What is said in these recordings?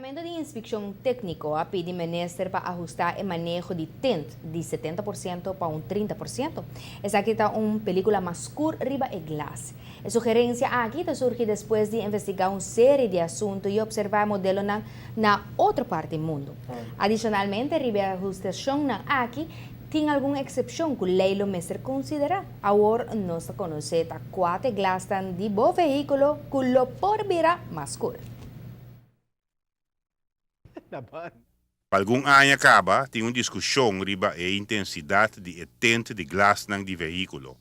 Departamento di Inspekshon Tékniko a pidi minister pa ahustá e maneho di tint di 70% pa un 30%. Esaki ta un pelíkula mas skur riba e glas. E sugerensia aki ta surgi despues di investigá un serie di asuntu i opservá modelonan na otro parti di mundu. Adishonalmente, riba e ahustashonnan aki tin algun eksepshon ku lei lo mester konsiderá. Awor nos ta konosé ta kua ta e glasnan di bo vehíkulo ku lo por bira mas skur. Pa algun aña kaba tin un diskushon riba e intensidat di e tint di glasnan di vehíkulo.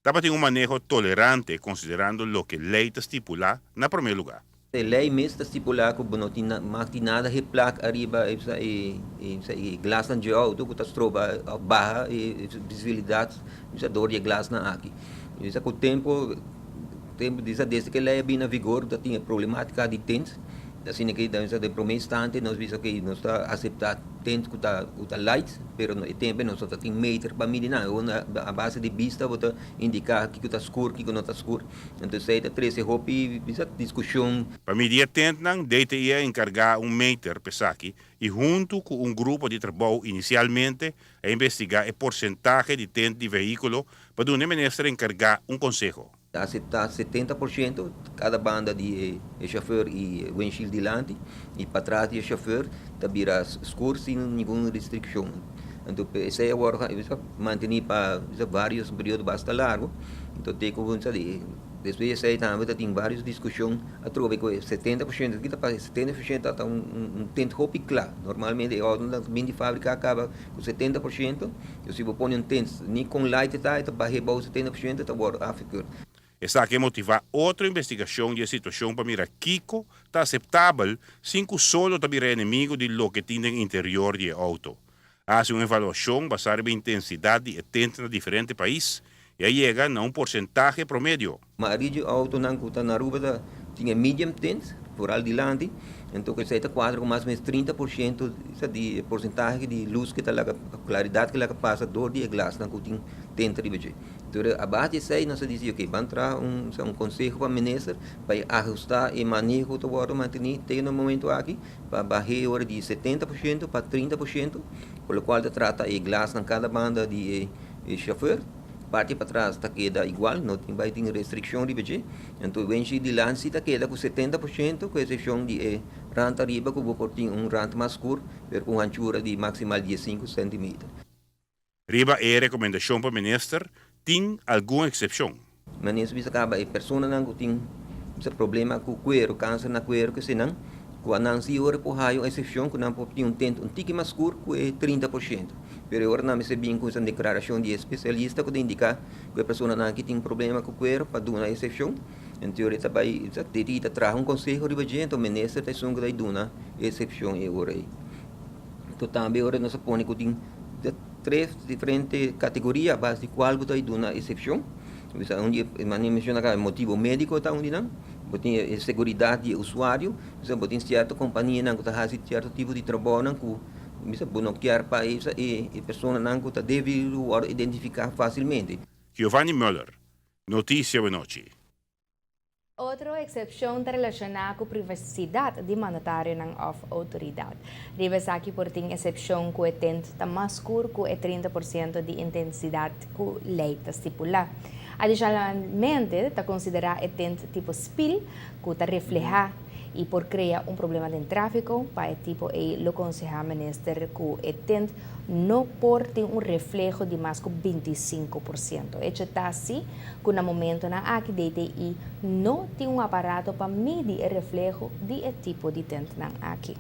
Tabatin un maneho tolerante konsiderando loke lei ta stipulá na promé lugá. E lei mes ta stipulá ku bo no tin mag di nada geplak ariba e e glasnan dje outo ku ta stroba òf baha e visibilidat dor di e glasnan aki. Ku tempu tempu desde ku e lei a bini na vigor ta tin e problematika di tint. Asina ke den prome instante nos bisa ke nos ta aseptá tint ku ta ku ta light pero e tempu nos no ta tin meter pa midi nan a base di bista bo ta indiká kiko ta skur kiko no ta skur. Entonces esei ta trese hopi bisa diskushon. Pa midi e tentnan, DTI a enkargá un meter pa esaki i huntu ku un grupo di trabou inisialmente a investigá e porsentahe di tent di vehíkulo pa duna e minister enkargá un konseho. Ta aseptá 70% kada banda di e shofùr i windshield dilanti i patras di e shofùr ta bira skur sin ningun restrikshon. Anto esei a wòrdu mantení pa vários periodo basta largu. Anto te ku despues di esei tambe ta tin vários diskushon atrobe ku e 70% aki ta pa 70% ta un tint hopi kla. Normalmente e outonan ta bin di fábrika a kaba ku 70%. Si bo pone un tint ni kon light e ta, e ta bah'é bou 70% e ta wòrdu afgekeurd. Esaki a motivá otro investigashon di e situashon pa mira kiko ta aseptabel sin ku solo ta bira enemigu di loke tin den interior di e outo. A hasi un evaluashon basá riba intensidat di e tint na diferente pais i a yega na un porsentahe promedio. Mayoria di outonan ku ta na Aruba ta tin e medium tint, vooral dilanti, enton ku esei ta kuadra ku mas o menos 30% di e porsentahe di lus ku ta laga, klaridat ku laga pasa dor di e glasnan ku tin tint riba dje. Enton a base di esei nos a disi oke ban traha un konseho pa minister pa e ahusta e maneho ku ta wòrdu mantení te na e momento aki pa bah'é ora di 70% pa 30%, ku lokual ta trata e glasnan kada banda di e shofùr. Parti patras ta keda igual, no tin bai tin restrikshon riba dje. Anto e wenshi dilanti si ta keda ku 70% ku eksepshon di e rant ariba ku bo por tin un rant mas skur pero ku un hanchura di maksimal 15 sentimeter. Riba e rekomendashon pa minister tin algun eksepshon. Minister bisa kaba e personanan ku tin bisa problema ku kueru, kanser na kueru kesenan, ku a nan si ora por haya un eksepshon ku nan por tin un tint un tiki mas skur ku e 30%. Pero e ora nan mester bin ku esa deklarashon di e spesialista ku ta indiká ku e personanan aki tin problema ku kueru pa duna e eksepshon. Anto ora e ta bai ta traha un konseho riba dje, anto minister ta esun ku ta duna e eksepshon e ora ei. Anto tambe ora nos a pone ku tin tres diferente kategoria a base di kual bo ta duna eksepshon. Bisa un di e manera menshoná kaba e motibu médiko ta un di nan. Bo tin e seguridat di e usuario. Bisa bo tin sierto kompanianan ku ta hasi sierto tipo di trabounan ku bisa bo no kier pa e e personanan ku ta debe wòrdu identifiká fásilmente. Giovanni Muller, Notisia Wenochi. Otro eksepshon ta relashoná ku privasidat di mandatarionan òf outoridat. Riba esaki por tin eksepshon ku e tint ta mas skur ku e 30% di intensidat ku lei ta stipulá. Adishonalmente ta konsiderá e tint tipo spil ku ta reflehá i por krea un problema den tráfiko. Pa e tipo ei lo konsehá minister ku e tint no por tin un refleho di mas ku 25%. Echo ta si ku na momentonan aki DTI no tin un aparato pa midi e refleho di e tipo di tentnan aki.